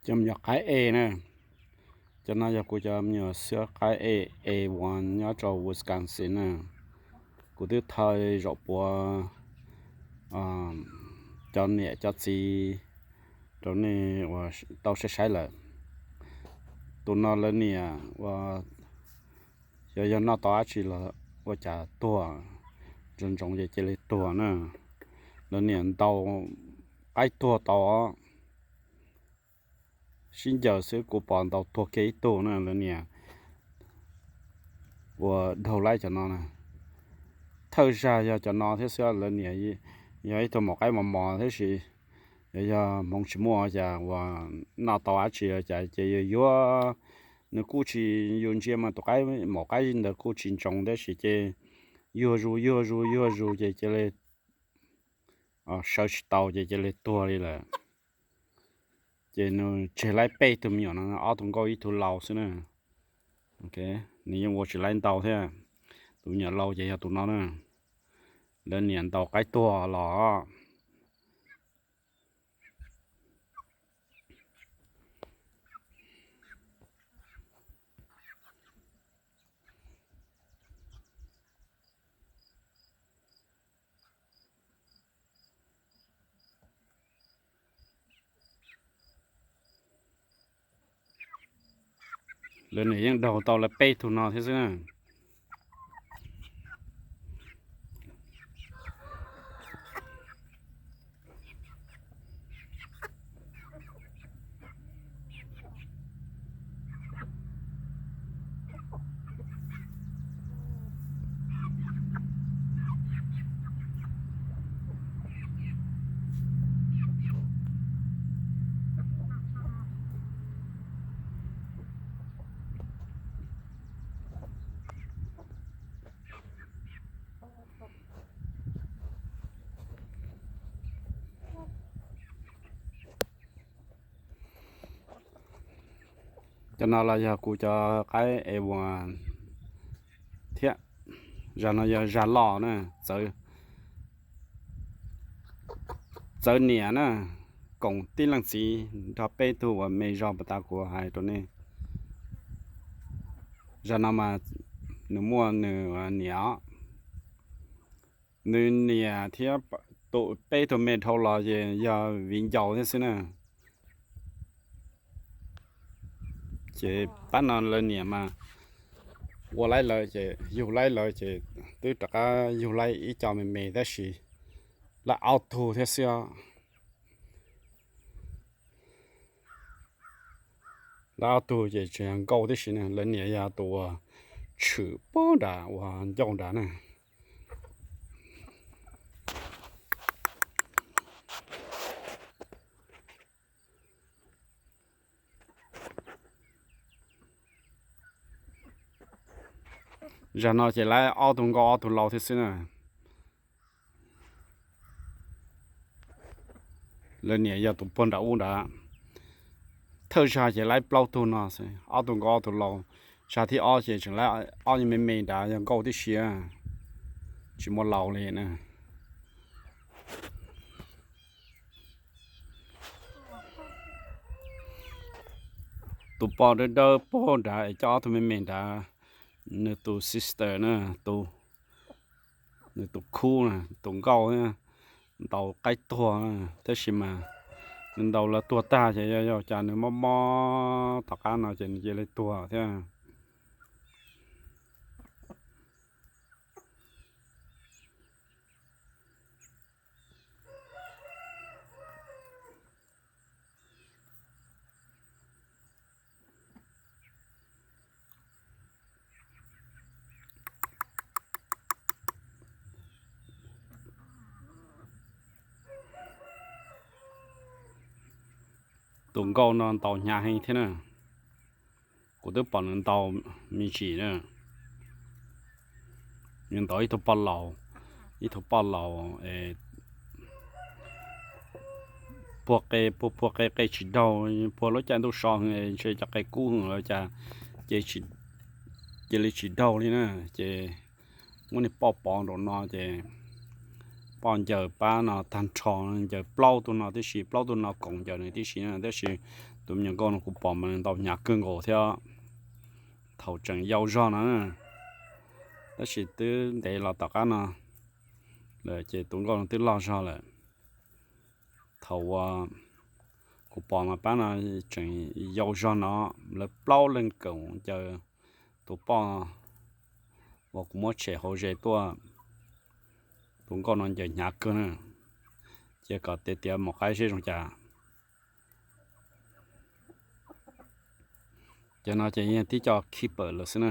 Cov me nyuam qaib e na, cov no yog kuv cov me nyuam xwb qaib e, e uas nyob rau Wisconsin na. Kuv twb thaij zaum puav cov niam cov txiv rau nej uas tau saib saib lawm. Tus no lawv niam uas yog, yog noj tau dab tsi los ua cas tuag, ntsoov ntsoov ces cia li tuag na. Lawv niam ntaus qaib tuag tau sib ncaws xwb kuv pom ntaus tuag kiag ib tug na. Lawv niam ua daug laib cov no na. Thawj zag yog cov no thiab xwb, lawv niam yog ib tug maum qaib mos mos tab sis yog, yog hmoov tsis muaj cas uas noj tau dab tsi los cas ces yuag yuag, nws kuj tsis, yus ntsia mas tus qaib, maum qaib ntawd kuj tsis ntsoov tab sis ces yuag zus yuag zus yuag zus ces cia li sawv tsis tau ces cia li tuag li lawm. Ces nws tseg laib peb tug me nyuam no, ob tug nkauj ib tug laus xwb na. Nws yeej ua tsis laib ntau thiab. Tus me nyuam laus ces yog tus no na. Lawv niam ntaus qaib tuag los. Lawv niam yeej daug tau lawv peb tug no thiab xwb na. Cov no los yog kuv cov qaib e uas thiab. Zag no yog zag loj na, txawv niam na, koom tib leej txiv nrog peb tug uas me zog puas tas kuv hais rau nej. Zag no mas nws muaj nws niam os. Nws niam thiab tus peb tug me dhau los ces yog viv ncaus thiab xwb na. Ces pab no lawv niam mas ua laib lawv ces yug laib lawv ces twb rov qab yug laib ib co me me tab sis laib ob tug thiab xwb os. Laib ob tug ces tseem yog nkauj tib si na, lawv niam yog tus uas tshwm puag nrad uas ncauj nrad na. Zag no ces laib ob tug nkauj ob tug laus thiab xwb na. Lawv niam yog tus puag nram ub nrad. Thawj zag ces laib plaub tug no xwb, ob tug nkauj ob tug laus. Zag thib ob ces tseem laib ob me me nrad yog nkauj tib si, tsis muaj laus li na. Tus poj dawb dawb puag nrad es coj ob tug me me nrad, nws tus sister na, tus, nws tus khub na, tus nkauj na, ntaus qaib tuag tab sis mas nws ntaus lawv tuag tag ces yog, yog cas nws mob mob tom qab no ces nws cia li tuag thiab. Tus nkauj no ntaus hnyav heev thiab na. Kuv twb pom nws ntaus me ntsis na. Nws ntaus ib tug poj laus, ib tug poj laus puag qe, puag, puag qe, qe tsis daug, puag lub caij ntuj so heev ntshe cov qe kub heev los cas, ces cia li tsis daug li na. Ces muab niag poj pov nraum no ces poj ncaws pab no tag nrho, ncaws plaub tug no tib si, plaub tug no koom ncaws nws tib si, tab sis tus me nyuam nkauj no kuv pom mas nws ntau hnyav kawg nkaus thiab. Thaum tseem yau zog no, tab sis twb ntev los tom qab no lawm ces tus nkauj no twb loj zog lawm. Thaum uas kuv pom mas pab no tseem yau zog no, lawv plaub leeg koom ncaws tus poj uas kuv muab tshem hauv zes tuaj. Tus nkauj no ncaws hnyav kawg na, cia kom tiav tiav mus qaib seb zoo cas. Cov no ces yog tib co keeper lawm xwb na.